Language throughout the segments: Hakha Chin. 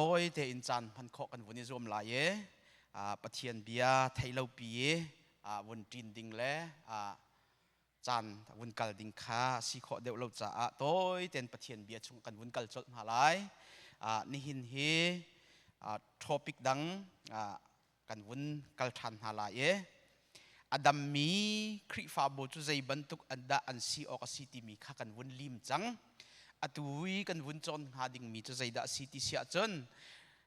Tawi tein caan hman khawh kan vun i zuam lai i Pathian bia thei lo pi i vun ṭin ding le caan vun kal ding kha si khawh deuh lo caah tawi tein Pathian bia chung kan vun kal colh hna lai. Nihin hi topic dang kan vun kal ṭhan hna lai i a dammi Khrihfabu cu zei bantuk an dah an si awk a si timi kha kan vun lim cang. Atu i kan vun cawn hnga dingmi cu zeidah a si ti si ahcun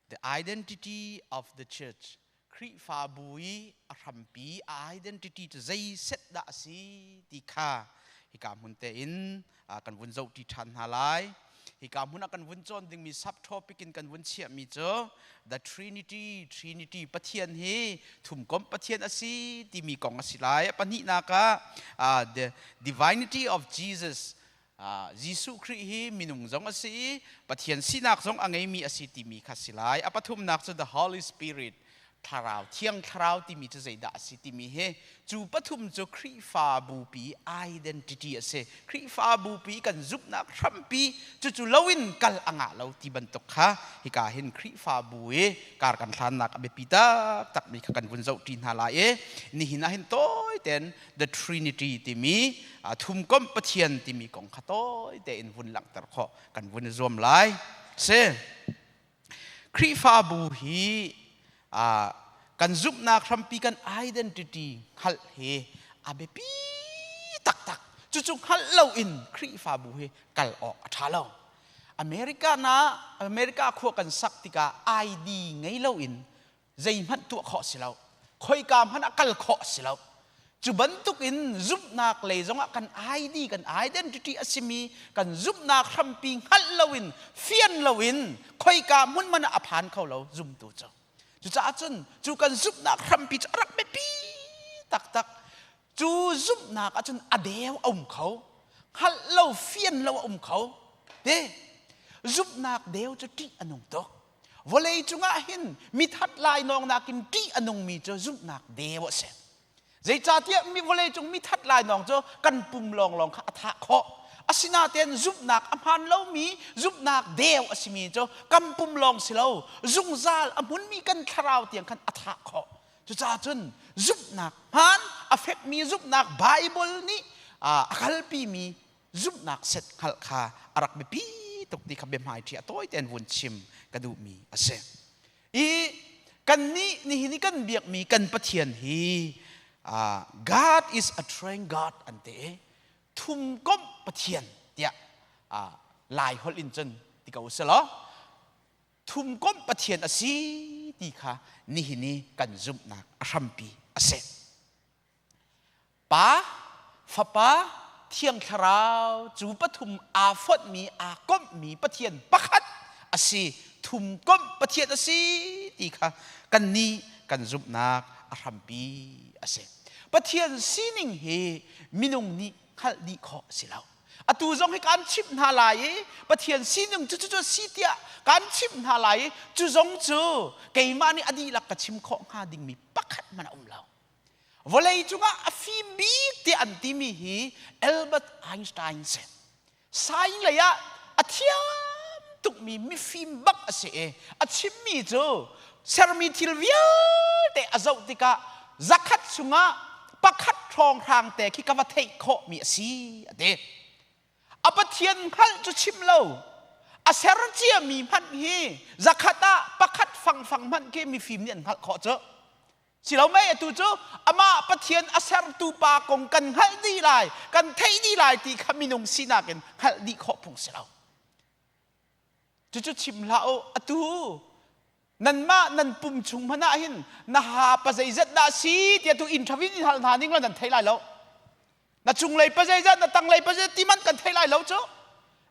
the identity of the church Khrihfabu i a hrampi a identity cu zei set dah a si ti kha hika hmun tein kan vun zohṭi ṭhan hna lai. Hika hmun ah kan vun cawn dingmi subtopic in kan vun chiahmi cu the Trinity, Trinity Pathian hi thumkomh Pathian a si timi kong a si lai. A pahnihnak ah the divinity of Jesus, Jesuh Khrih hi minung zong a si i Pathian sinak zong a ngeimi a si timi kha si lai. A pathumnak cu the Holy Spirit, thlarau thiang thlarau timi cu zeidah a si timi hi cu pathum cu Khrihfabu pi identity a si. Khrihfabu pi kan zumhnak hrampi cucu loin kal a ngah lo ti bantuk kha hika hin Khrihfabu i kar kan hlannak a biapi taktak mi kha kan vun zoh ṭi hna lai i nihin ah hin tawi tein the Trinity timi thumkomh Pathian timi kong kha tawi tein vun langhter khawh kan vun i zuam lai. Si. Khrihfabu hi kan zumhnak hrampi kan identity hngalh hi a biapi taktak. Cucu hngalh loin Khrihfabu hi kal awk a ṭha lo. America na America khua kan sak tikah ID ngei loin zeihmanh tuah khawh si lo khoika hmanh ah kal khawh si lo cu bantuk in zumhnak lei zongah kan ID kan identity a simi kan zumhnak hrampi hngalh loin fian loin khoika hmun hmanh ah a phan kho lo zumtu cu cucaah cun cu kan zumhnak hrampi cu a rak biapi taktak cu zumhnak ahcun a deu a um kho hngalh lo fian lo a um kho te zumhnak deu cu ṭih a nung tuk Vawlei cungah hin mithat lainawng nakin ṭih a nungmi cu zumhnak deu a si. Zeicahtiah mi vawlei cung mithat lainawng cu kan pum lawnglawng kha a thah khawh. Asinain zumhnak a hmaan lomi zumhnak deu a simi cu kan pum lawng si lo zungzal a hmunmi kan thlarau tiang khan a thah khawh. Cucaah cun zumhnak hmaan a fekmi zumhnak Baibal nih a kalpimi zumhnak set hngalh kha a rak biapi tuk ti kha biahmaiṭhi a tawi tein vun chim ka duhmi a si. I kannih nihin i kan biakmi kan Pathian hi God is a trained God an ti i thumkomh Pathian tiah Lai holh in cun ti ko usih law thumkomh Pathian a si ti kha nihin i kan zumhnak a hrampi a si. Pa, Fapa, Thiang Thlarau cu pathum aa fonhmi, aa komhmi Pathian pakhat a si, thumkomh Pathian a si ti kha kannih kan zumhnak a hrampi a si. Pathian sining hi minung nih hngalh dih khawh a si lo. Atu zong hi kaan chimh hna lai i Pathian sining cu cucu a si tiah kaan chimh hna lai i cu zong cu keimah nih a dihlak ka chim khawh hnga dingmi pakhat hmanh a um lo. Vawlei cungah a fim bik tiah an timi hi Albert Einstein si. Science lei ah a thiam tukmi mifim bak a si i a chimmi cu sermi thil vialte a zoh tikah zakhat chungah pakhat hrawnghrang te khi ka va theih khawhmi a si a ti. A Pathian hngalh cu chim lo a ser ciami hmanh hi zakhat ah pakhat fangfang hmanh khi mifim nih an hngalh khawh cu. Si lo mei atu cu amah Pathian a sertu pa kong kan hngalh dih lai, kan theih dih lai ti kha minung sinak in hngalh dih khawh phung si lo. Cucu chim hlah u, atu nanmah nan pum chung hmanh ah hin na ha pa zeizat dah si tiah tu interview in hal hna ning law nan thei lai lo. Na cunglei pa zeizat, na tanglei pa zeizat ti man kan thei lai lo cu.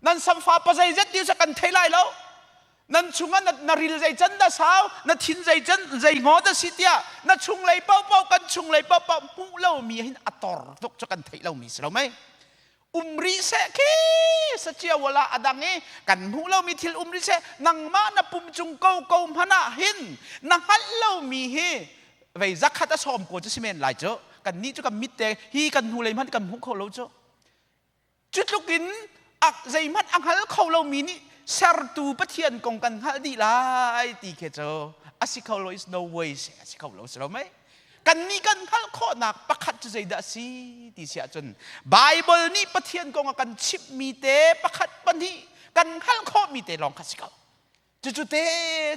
Nan samfa pa zeizat ti cu kan thei lai lo. Nan chungah na, na ril zei can dah sau, na thin zei can zei ngaw dah si tiah na chunglei paohpaoh kan chunglei paohpaoh hmuh lomi hin a tor tuk cu kan theih lomi si lo mei. Um rih seh khi sacia wala a dang i kan hmuh lomi thil um rih seh nangmah na pum cung ko ko hmanh ah hin na hngalh lomi hi vei zakhat a sawm ko cu si men lai cu kan nih cu kan mit te hi kan hnu lei hmanh kan hmu kho lo cu cu tluk in zeihmanh a hngal kho lomi nih Sertu Pathian kong kan hngalh dih lai ti khi cu a si kho lo, is no way, a si kho lo, si lo mei? Kannih kan hngalh khawhnak pakhat cu zeidah a si ti si ahcun Bible nih Pathian kong a kan chimhmi te pakhat pahnih kan hngalh khawhmi te lawng kha si ko. Cucu te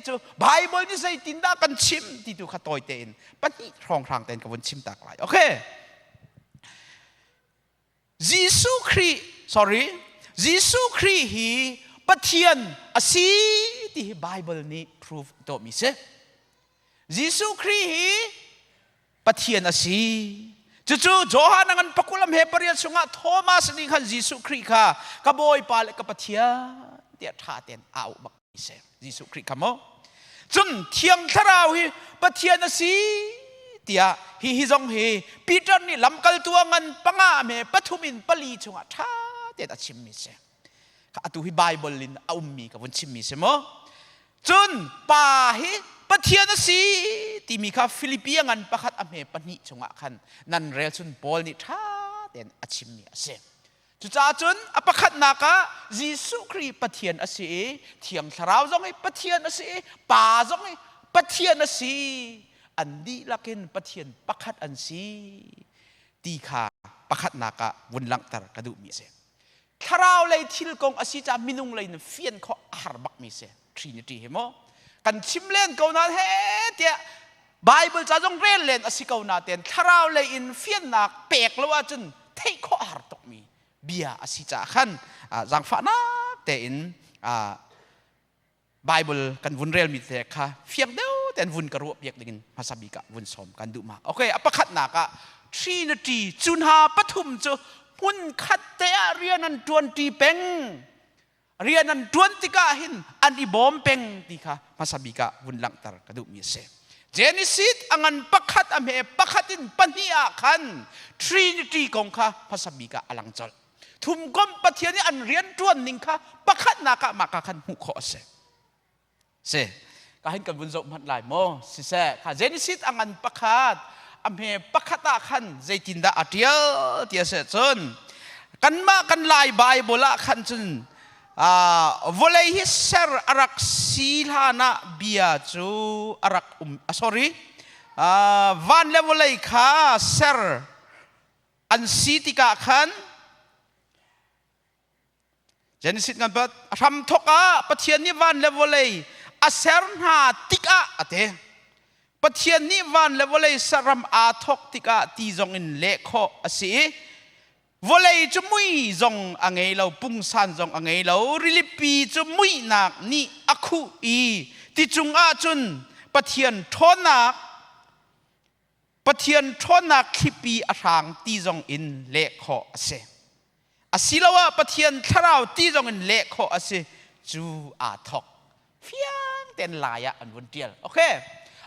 cu Bible nih zeitindah kan chim ti tu kha tawi tein pahnih hrawnghrang tein ka vun chim tak lai. Okay. Jesuh Khrih, sorry, Jesuh Khrih hi Pathian a si ti hi Bible nih proof tuahmi si. Jesuh Khrih hi Pathian a si. Cucu Johan a ngan pakulam he pariat chungah Thomas nih khan Jesuh Khrih kha ka Bawipa le ka Pathian tiah ṭha tein a auh bak mi si. Jesuh Khrih kha maw? Cun Thiang Thlarau hi Pathian a si tiah hi hi zong hi Peter nih lamkaltu a ngan panga me pathum in pali chungah ṭha tein a chimmi si. Atu hi Bible in a ummi ka vun chimmi si maw? Cun pa hi Pathian a si timi kha Filipi a ngan pakhat a hme pahnih chungah khan nan rel cun Paul nih ṭha tein a chimmi a si. Cucaah cun a pakhatnak ah Jesuh Khrih Pathian a si i Thiang Thlarau zong hi Pathian a si i Pa zong hi Pathian a si. An dihlak in Pathian pakhat an si ti kha pakhatnak ah vun langhter ka duhmi a si. Thlarau lei thil kong a si caah minung lei in fian khawh a har bakmi si. Trinity hi mu. Kan chim len ko na he tiah Bible ca zong rel len a si ko na ten thlarau lei in fiannak pek lo ahcun theih khawh a har tukmi bia a si caah khan zaangfahnak tein Bible kan vun relmi te kha fiang deuh tein vun ka ruah piak dingin hmasa bik ah vun sawm kan duh ma. Okay, a pakhatnak ah Trinity cu hna pathum cu hmun khat te ah rian an ṭuanṭi peng. Rian an ṭuan tikah hin an i bawm peng ti kha hmasa bik ah vun langhter ka duhmi a si. Genesis a ngan pakhat a hme pakhat in pahnih ah khan Trinity kong kha hmasa bik ah a lang colh. Thumkomh Pathian i an rian ṭuan ning kha pakhatnak ah mah ka khan hmuh khawh a si. Si. Ka hin kan vun zoh hmanh lai maw? Siseh, kha Genesis a ngan pakhat, a hme pakhat ah khan zeitindah a ṭial ti a si cun kanmah kan Lai Bible ah khan cun vawlei hi ser a rak si hlan ah bia cu a rak um sorry van le vawlei kha ser an si tikah khan Genesis ngan pat a hram thok ah Pathian nih van le vawlei a ser hna tikah a ti. Pathian nih van le vawlei saram aa thok tikah ti zong in leh khawh a si i vawlei cu mui zong a ngei lo, pungsan zong a ngei lo, rilipi cu muihnak nih a khuh i ti cungah cun Pathian ṭhawnnak Pathian ṭhawnnak thlipi a hrang ti zong in leh khawh a si. Asiloah Pathian thlarau ti zong in leh khawh a si. Cu aa thawk. Fiang tein lai ah an vun ṭial. Okay.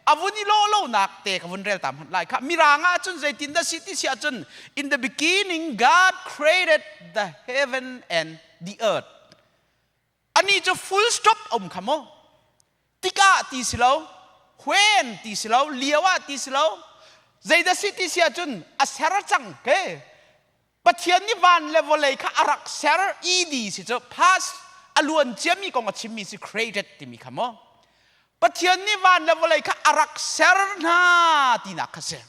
A vun i lawh lonak te ka vun rel ta hmanh lai kha. Mirang ah cun zeitin dah si ti si ahcun in the beginning God created the heaven and the earth. Ani cu full stop a um kha mu. Tikah ti si lo, when ti si lo, lio ah ti si lo. Zeidah si ti si ahcun a ser cang ke. Pathian nih van le vawlei kha a rak ser ed si cu past a luan ciami kong a chimmi si created timi kha mu. Pathian nih van le vawlei kha a rak ser hna tinak kha si.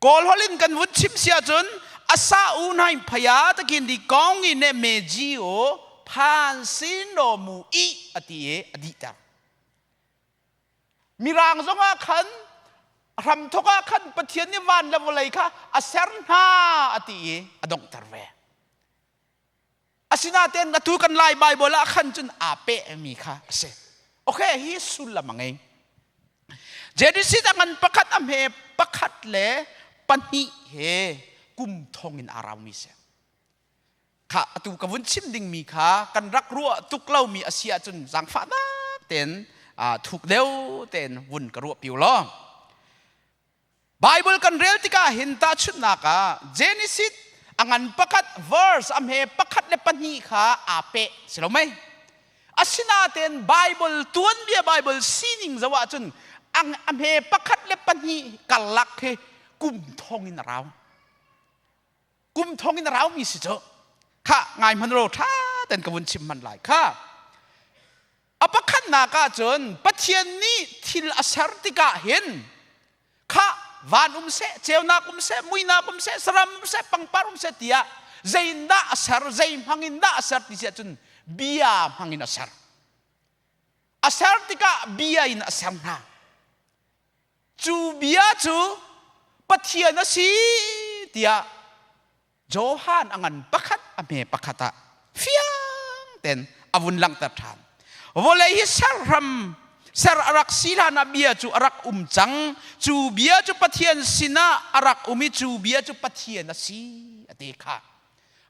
Kawl holh in kan vun chim si ahcun asa u nai phaya takin di kong i ne me ji o phan sin lo mu i ati i a dihter. Mirang zong ah khan hramthok ah khan Pathian nih van le vawlei kha a ser hna ati i a donghter ve. Asinain atu kan Lai Bible ah khan cun aa pehmi kha a si. Okay, hi sullam a ngei. Genesis a ngan pakhat a hme pakhat le pahnih he kum thong in aa raumi si. Kha atu ka vun chim dingmi kha kan rak ruah tuk lomi a si ahcun zaangfahnak tein thuk deuh tein vun ka ruah piu law. Bible kan rel tikah hin tahchunhnak ah Genesis a ngan pakhat verse a hme pakhat le pahnih kha aa peh si lo mei? Asinain Bible tuanbia Bible sining zoh ahcun a hme pakhat le pahnih karlak hi kum thong in a rau. Kum thong in a raumi si cu. Kha ngai hman ro tha ten ka vun chim hman lai kha. A pakhatnak ahcun Pathian nih thil a ser tikah hin khah van um seh, ceunak um seh, muinak um seh, saram um seh, pangpar um seh tiah zeiindah a ser, zei hmangin dah a ser ti si ahcun bia hmangin a ser. A ser tikah bia in a ser hna. Cu bia cu Pathian a si tiah Johan a ngan pakhat a hme pakhat ah fiang ten a vun langhter ṭhan. Vawlei hi serhram ser a rak si hlan ah bia cu a rak um cang. Cu bia cu Pathian sinah a rak um i cu bia cu Pathian a si a ti kha.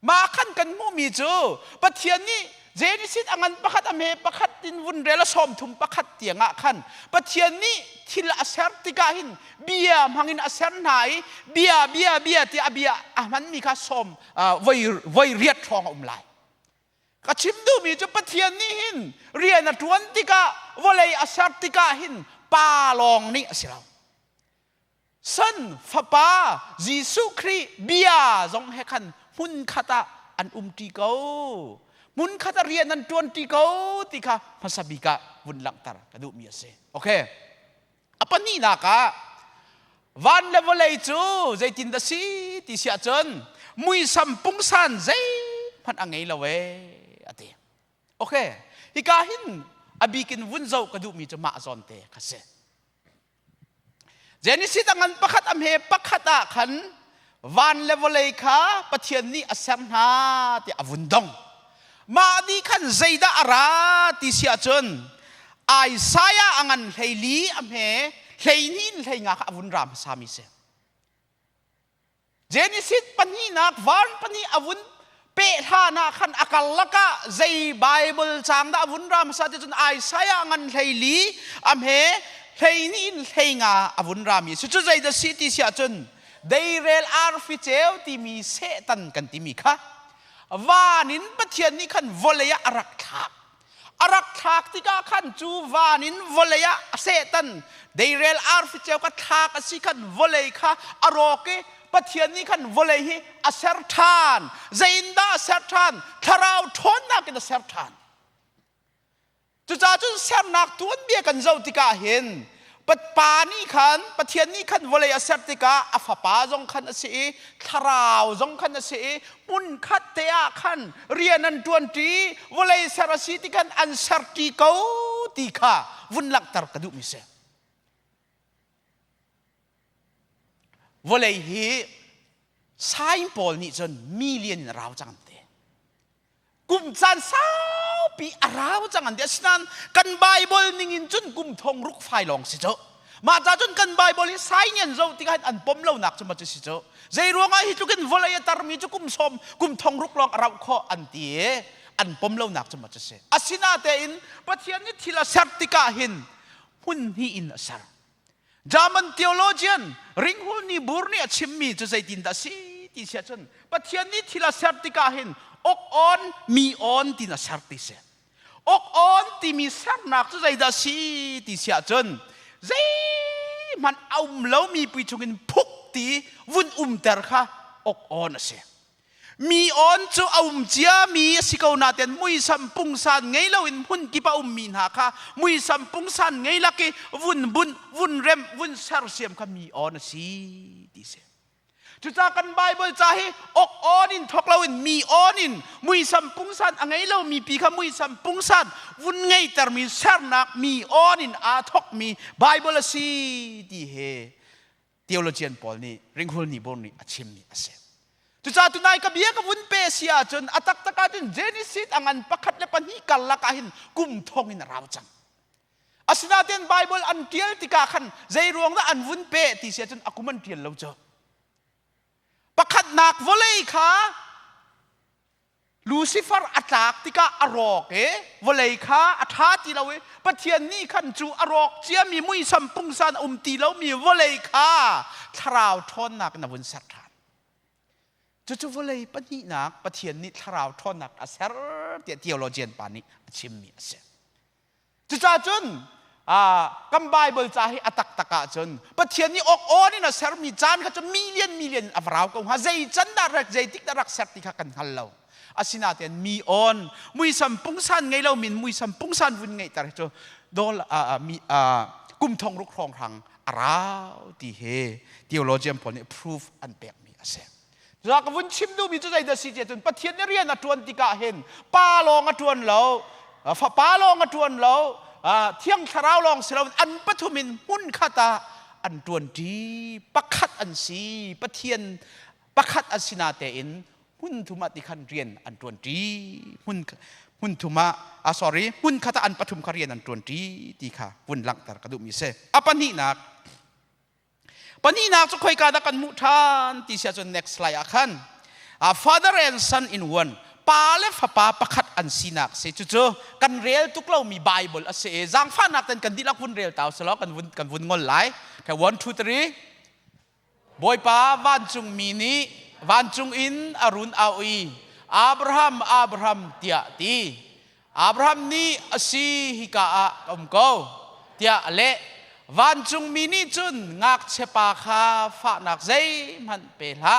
Mah khan kan hmuhmi cu Pathian nih Genesis a ngan pakhat a hme pakhat in vun rel a 31 tiang ah khan Pathian nih thil a ser tikah hin bia hmangin a ser hna i bia bia bia tiah a bia a hmanmi kha sawm voi voi riat hrawng a um lai. Ka chim duhmi cu Pathian nih hin rian a ṭuan tikah vawlei a ser tikah hin pa lawng nih a si lo. Son Fapa Jesuh Khrih bia zong he khan hmunkhat ah an umṭi ko. Hmunkhat ah rian an ṭuanṭi ko ti kha hmasa bik ah vun langhter ka duhmi a si. Okay. A pahnihnak ah van le vawlei cu zeitin dah si ti si ahcun muisam pungsan zeihmanh a ngei lo ee a ti. Okay. Hika hin a bik in vun zoh ka duhmi cu mah zawn te kha si. Genesis a ngan pakhat a hme pakhat ah khan van le vawlei kha Pathian nih a ser hna tiah a vun dong. Mah nih khan zeidah a ra ti si ahcun Isaiah a ngan 14 a hme 12 in 15 kha a vun ra hmasami si. Genesis pahnihnak van pahnih a vun peh hlan ah khan a karlak ah zei Bible caang dah a vun ra hmasa ti cun Isaiah ngan 14 a hme 12 in 15 a vun rami si cu zei dah si ti si ahcun deirel arfi ceu timi Satan kan timi kha van in Pathian nih khan vawlei ah a rak thlak a rak thlak tikah khan cu van in vawlei ah Satan deirel arfi ceu kha thlak a si khan vawlei kha a rawk i Pathian nih khan vawlei hi a ser ṭhan. Zeiindah a ser ṭhan? Thlarau ṭhawnnak in a ser ṭhan. Cucaah cun sernak tuanbia kan zoh tikah hin Pa nih khan Pathian nih khan vawlei a ser tikah a fapa zong khan a si i thlarau zong khan a si i hmunkhat te ah khan rian an ṭuanṭi vawlei ser a si ti khan an serṭi ko ti kha vun langhter ka duhmi si. Vawlei hi sign pawl nih cun million in a rau cang an ti. Kum caan saupi a rau cang an ti. Asinain kan Bible ning in cun kum thong ruk fai lawng si cu. Mah ca cun kan Bible hi sign an zoh tikah an pom lonak cu ma cu si cu. Zei ruangah hi tluk in vawlei a tarmi cu kum sawm kum thong ruk lawng a rauh khawh an ti i an pom lonak cu ma cu si. Asinatein Pathian nih thil a ser tikah hin hmun hnih in a ser. German theologian Ringhul Niebuhr nih a chimmi cu zeitindah a si ti si ahcun Pathian nih thil a ser tikah hin ok on mi on tin a ser ti si. Ok on timi sernak cu zeidah a si ti si ahcun zeihmanh a um lomi pui chungin phuk ti vun umter kha ok on a si. Mi awn cu a um ciami a si ko nain muisam pungsan ngei loin hmun kip a ummi hna kha muisam pungsan ngei lak i vun bunh, vun remh, vun sersiam kha mi awn a si ti si. Cucaah kan Bible ca hi ok awn in thawk loin mi awn in muisam pungsan a ngei lomi pi kha muisam pungsan vun ngeitermi sernak mi awn in aa thawkmi Bible a si ti he theologian pawl nih ringhul Niebuhr nih a chimmi a si. Cucaah tunai ka bia ka vun pe si ahcun a taktak ahcun Genesis a ngan pakhat le pahnih karlak ah hin kum thong in a rau cang. Asinain Bible an ṭial tikah khan zei ruang dah an vun pe ti si ahcun a kum an ṭial lo cu. Pakhatnak vawlei kha Lucifer a tlak tikah a rawk i vawlei kha a ṭha ti lo i Pathian nih khan cu a rawk ciami muisam pungsan a um ti lomi vawlei kha thlarau ṭhawnnak in a vun ser ṭhan. Cucu vawlei pahnihnak Pathian nih thlarau ṭhawnnak a ser tiah theologian pa nih a chimmi a si. Cucaah cun kan Bible ca hi a taktak ahcun Pathian nih awk awn in a sermi caan kha cu million million in a va rau ko hnga. Zei can dah rak zeitik dah rak ser ti kha kan hngal lo. Asinain mi on muisam pungsan ngei lo min muisam pungsan vun ngeihter cu dol mi kum thong ruk hrawng hrang a rau ti hi theologian pawl nih proof an pekmi a si. Cucaah ka vun chim duhmi cu zeidah si tiah cun Pathian nih rian a ṭuan tikah hin pa lawng a ṭuan lo, fapa lawng a ṭuan lo, thiang thlarau lawng si loin an pathum in hmun khat ah an ṭuanṭi. Pakhat an si. Pathian pakhat an si natein hmun thum ah ti khan rian an ṭuanṭi. Hmun hmun thum ah ah sorry hmun khat ah an pathum kha rian an ṭuanṭi ti kha vun langhter ka duhmi si. A pahnihnak Pahnihnak cu khoika dah kan hmuh ṭhan ti si ahcun next slide ah khan father and son in one pa le fapa pakhat an sinak si cucu kan rel tuk lomi Bible a si i zaangfahnak ten kan dihlak vun rel tau selaw kan vun kan vun ngol lai. Okay, one two three. Bawipa vancungmi nih vancung in a run au i Abraham Abraham tiah ti. Abraham nih a si hika ah ka um ko tiah a leh. Vancungmi nih cun ngakchiapa kha fahnak zeihmanh pe hlah,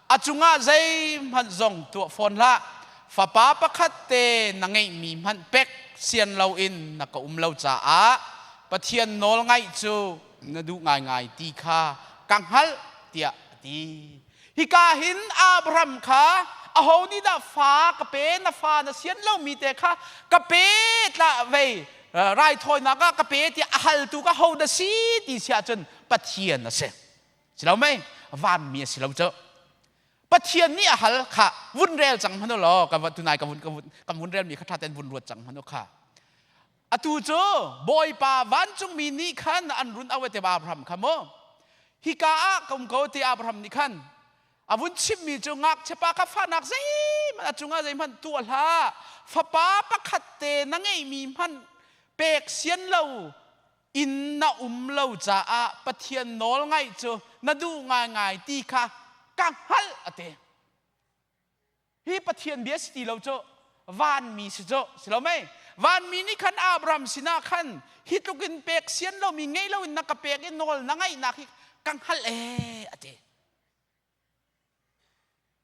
a cungah zeihmanh zong tuah fawn hlah. Fapa pakhat te na ngeihmi hmanh pek sian loin na ka um lo caah Pathian nawl ngaih cu na duh ngaingai ti kha ka hngalh tiah a ti. Hika hin Abraham kha aho nih dah fa ka pe na fa na sian lomi te kha ka pe tlah vei raithawinak ah ka pe tiah a haltu ka ho na si ti si ahcun Pathian a si. Si lo mei? Vanmi a si lo cu. Pathian nih a hal kha vun rel cang hmanh law ka tunai ka vun ka vun kan vun relmi kha ṭha tein vun ruat cang hmanh kha. Atu cu Bawipa vancungmi nih khan an run auh te Abraham kha mu. Hika ah ka um ko ti Abraham nih khan a vun chimmi cu ngakchiapa kha fahnak zeihmanh a cungah zeihmanh tuah hlah. Fapa pakhat te na ngeihmi hmanh pek sian lo in na um lo caah Pathian nawl ngaih cu na duh ngaingai ti kha ka hngalh a ti. Hi Pathian bia si ti lo cu vanmi si cu si lo mei? Vanmi nih khan Abraham sinah khan hi tluk in pek sian lomi ngei loin na ka pek i nawl na ngaihnak hi ka hngalh ee a ti.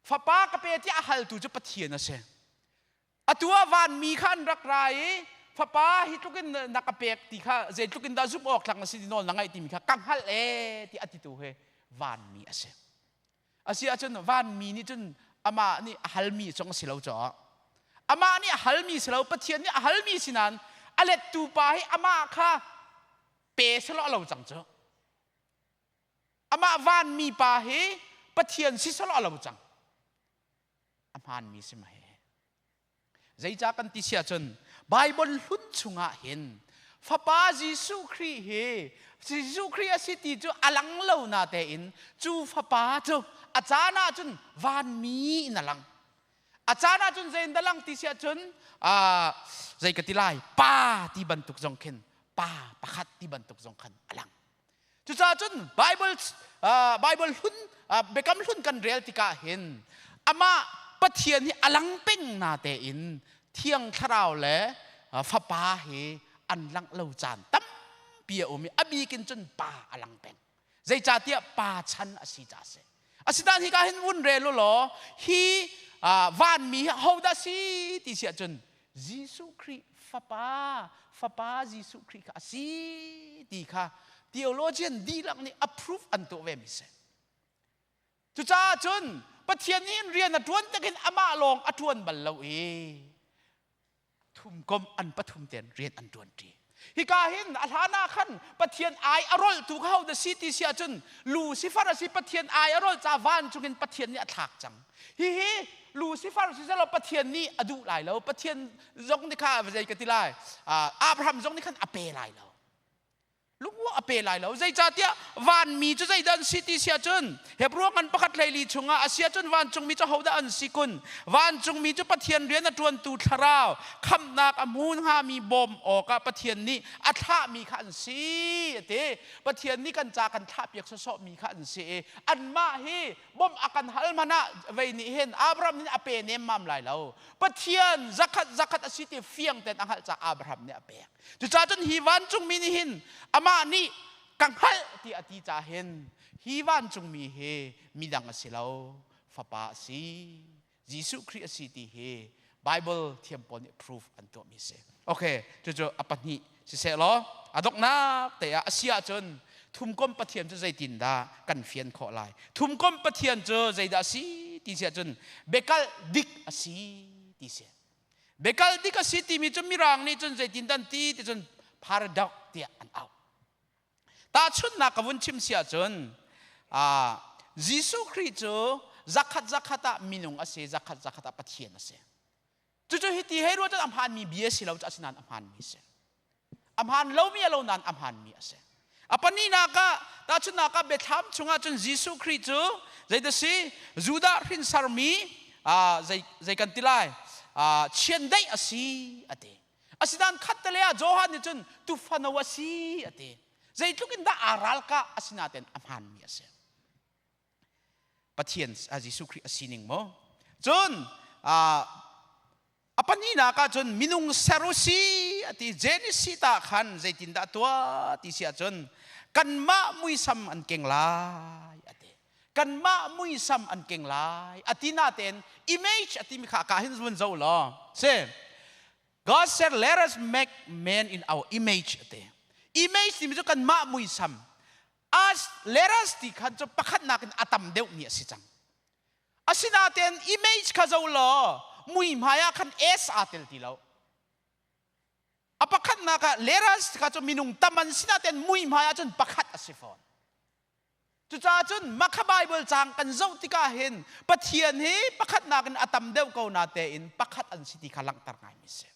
Fapa ka pe tiah a haltu cu Pathian a si. Atu ah vanmi kha an rak ra i fapa hi tluk in na ka pek ti kha zeitluk in dah zumh awk tlak na si ti nawl na ngaih timi kha ka hngalh ee ti a titu hi vanmi a si. Asi ahcun vanmi nih cun amah nih a halmi zong a si lo caah amah nih a halmi si lo Pathian nih a halmi si nain a lettu pa hi amah kha pe selaw a lo cang cu. Amah vanmi pa hi Pathian si selaw a lo cang. A hmaanmi si ma he. Zeicah kan ti si ahcun Baibal hlun chungah hin Fapa Jesuh Khrih hi Jesuh Khrih a si ti cu a lang lo na tein cu Fapa cu a caan ahcun vanmi in a lang. A caan ahcun zei in dah lang ti si ahcun zei ka ti lai pa ti bantuk zong khin pa pakhat ti bantuk zong khan a lang. Cucaah cun Bible Bible hlun biakam hlun kan rel tikah hin amah Pathian hi a lang peng na tein Thiang Thlarau le Fapa hi an langh lo caan tampi a um i a bik in cun Pa a lang peng. Zeicahtiah Pa chan a si caah a si. Asinain hika hin vun rel u law hi vanmi hi hodah si ti si ahcun Jesuh Khrih Fapa, Fapa Jesuh Khrih kha a si ti kha theologian dihlak nih approve an tuah ve mi si. Cucaah cun Pathian nih rian a ṭuan takin amah lawng a ṭuan bal lo i thumkom an pathum ten rian an ṭuanṭi. Hika hin a hlan ah khan Pathian ai a rolhtu kha ho dah si ti si ahcun Lucifer a si Pathian ai a rolh ca vancung in Pathian nih a thlak cang. Hihi Lucifer si selaw Pathian nih a duh lai lo. Pathian zong nih kha zei ka ti lai Abraham zong nih khan a pe lai lo. Lungruah a pe lai lo. Zeicahtiah vanmi cu zeidah an si ti si ahcun Hebrew ngan pakhat hleili chungah a si ahcun vancungmi cu hodah an si kun? Vancungmi cu Pathian rian a ṭuantu thlarau khamhnak a hmu hngami bawm awkah Pathian nih a thlahmi kha an si a ti. Pathian nih kan ca kan thlahpiak sawsawhmi kha an si i anmah hi bawmh a kan hal hmanh ah vei nih hin Abraham nih a pe nemmam lai lo. Pathian zakhat zakhat a si ti fiang tein a hngalh caah Abraham nih a pek. Cucaah cun hi vancungmi nih hin amah nih ka hngalh ti a ti caah hin hi vancungmi hi midang a si lo, fapa a si. Jesuh Khrih a si ti hi Bible thiam pawl nih proof an tuahmi si. Okay, cucu a pahnih siseh law a donghnak te ah a si ahcun thumkom Pathian cu zeitindah kan fian khawh lai? Thumkom Pathian cu zeidah a si ti si ahcun biakalh dik a si ti si. Biakalh dik a si timi cu Mirang nih cun zeitindah an ti ti cun paradox tiah an auh. Tahchunhnak ka vun chim si ahcun Jesuh Khrih cu zakhat zakhat ah minung a si, zakhat zakhat ah Pathian a si. Cucu hiti hei ruah cun a hmaanmi bia si lo cu asinain a hmaanmi a si. A hmaan lomi a lo nain a hmaanmi a si. A pahnihnak ah tahchunhnak ah biathlam chungah cun Jesuh Khrih cu zeidah si Judah hrinsarmi zei zei kan ti lai chiandeih a si a ti. Asinain khattale ah Johan nih cun tufano a si a ti. Zeitluk in dah aa ralkah asinain a hmaanmi a si. Pathian Jesuh Khrih a sining maw? Cun a pahnihnak ah cun minung ser u si a ti. Genesis ah khan zeitindah tuah ti si ahcun kanmah muisam an keng lai a ti. Kanmah muisam an keng lai a ti natein image a timi kha ka hin vun zoh law si God said let us make man in our image a ti. Image timi cu kanmah muisam us let us ti khan cu pakhatnak in a tam deuh mi a si cang. Asinain image kha zo law mui hmai ah khan s aa tel ti lo. A pakhatnak ah let us kha cu minung tam an si natein mui hmai ah cun pakhat a si fawn. Cucaah cun makha Bible caang kan zoh tikah hin Pathian hi pakhatnak in a tam deuh ko na tein pakhat an si ti kha langhter ngaimi a si.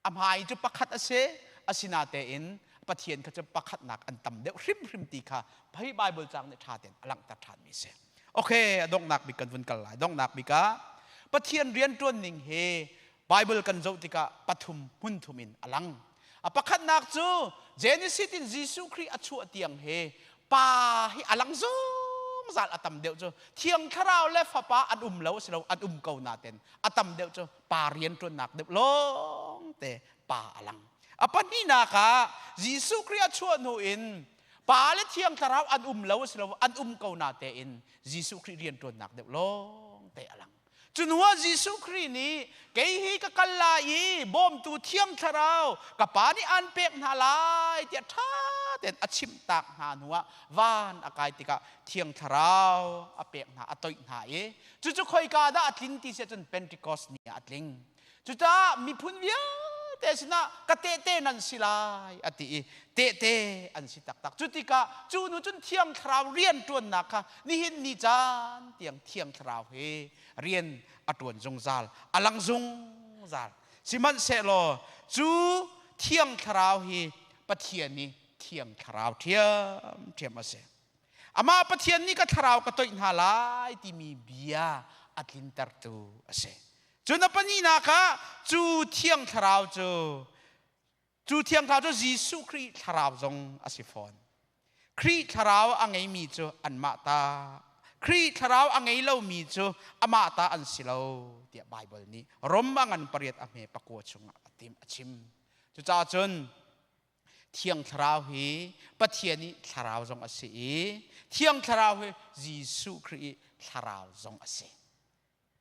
A hmai cu pakhat a si, asinatein Pathian kha cu pakhatnak an tam deuh hrimhrim ti kha hi Bible caang nih ṭha tein a langhter ṭhanmi a si. Okay, a donghnak bik kan vun kal lai. Donghnak bik ah Pathian rianṭuan ning hi Bible kan zoh tikah pathum hmun thum in a lang. A pakhatnak cu Genesis in Jesuh Khrih a chuah tiang hi pa hi a lang zungzal a tam deuh cu Thiang Thlarau le Fapa an um lo si lo an um ko naten a tam deuh cu pa rian ṭuannak deuh lawng te pa a lang. A pahnihnak ah Jesuh Khrih a chuah hnu in Pa le Thiang Thlarau an um lo si lo an um ko natein Jesuh Khrih rian ṭuannak deuh lawng te a lang. Cuhnuah Jesuh Khrih nih kei hi ka kal lai i bawmtu Thiang Thlarau ka Pa nih aan pek hna lai tiah ṭha tein a chimhtak hna hnuah van a kai tikah Thiang Thlarau a pek hna, a toih hna i cucu khoika dah a tlin ti si ahcun Pentecost ni ah a tling. Cucaah miphun vialte sinah ka tehte nan si lai a ti i tehte an si taktak. Cu tikah cu nu cun Thiang Thlarau rian ṭuannak kha nihin ni caan tiang Thiang Thlarau hi rian a ṭuan zungzal, a lang zungzal. Sihmanhsehlaw cu Thiang Thlarau hi Pathian i Thiang Thlarau ṭhiamṭhiam a si. Amah Pathian nih ka thlarau ka toih hna lai timi bia a tlintertu a si. Cun a pahnihnak ah cu Thiang Thlarau cu cu Thiang Thlarau cu Jesuh Khrih Thlarau zong a si fawn. Khrih Thlarau a ngeimi cu anmah ta Khrih Thlarau a ngei lomi cu amah ta an si lo tiah Baibal nih Rom a ngan pariat a hme pakua chungah a tim a chim. Cucaah cun Thiang Thlarau hi Pathian i Thlarau zong a si i Thiang Thlarau hi Jesuh Khrih i Thlarau zong a si.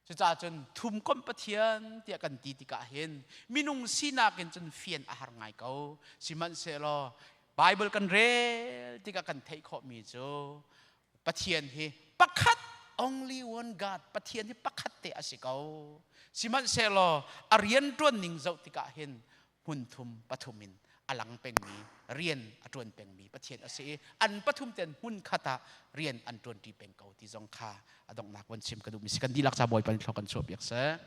Cucaah cun thumkomh Pathian tiah kan ti tikah hin minung sinak in cun fian a har ngai ko. Sihmanhsehlaw Bible kan rel tikah kan theih khawhmi cu Pathian hi pakhat only one God Pathian hi pakhat te a si ko. Sihmanhsehlaw a rianṭuan ning zoh tikah hin hmun thum pathum in a lang pengmi rian a ṭuan pengmi Pathian a si i an pathum ten hmun khat ah rian an ṭuanṭi peng ko ti zong kha a donghnak von chim ka duhmi si kan dihlak ca Bawipa nih thlawh kan chuah piak seh.